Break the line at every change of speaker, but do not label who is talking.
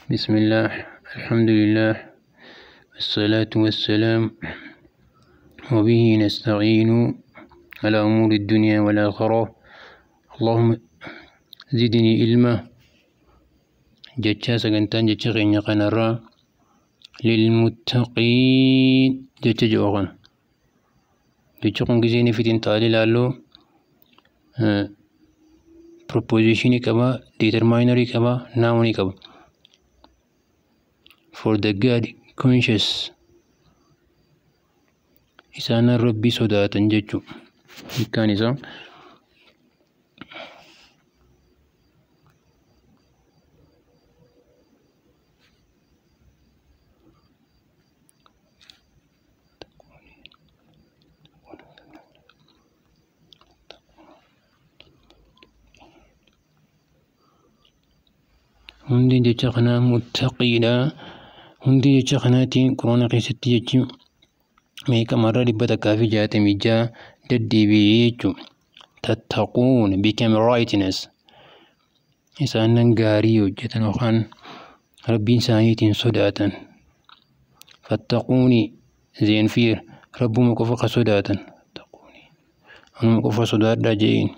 بسم الله، الحمد لله، والصلاة والسلام، وبه نستعين على أمور الدنيا والآخرة، اللهم زدني علما. Jecha sagantaan jecha keenya kanarraa للمتقين jecha jedhu kana. Jechi kun giseen ifitiin taa'ee ilaallu prepositionii qaba, determinerii qaba, nounii qaba. For the God conscious, isaan Rabbii sodaatan jechuudha. Hiikkaan isaa hundi jecha kanaa muttaqiidha. Hundi jecha kanaatiin Quraana keessatti jechi meeqa marra 166 deddeebi'ee jechuudha. Tattaquun become righteousness. Isaan gaarii hojjetan yookaan Rabbiin isaaniitiin sodaatan. Fattaquuni, then fear, Rabbuma qofa ka sodaatan. Anuma qofa sodaadhaa je'een.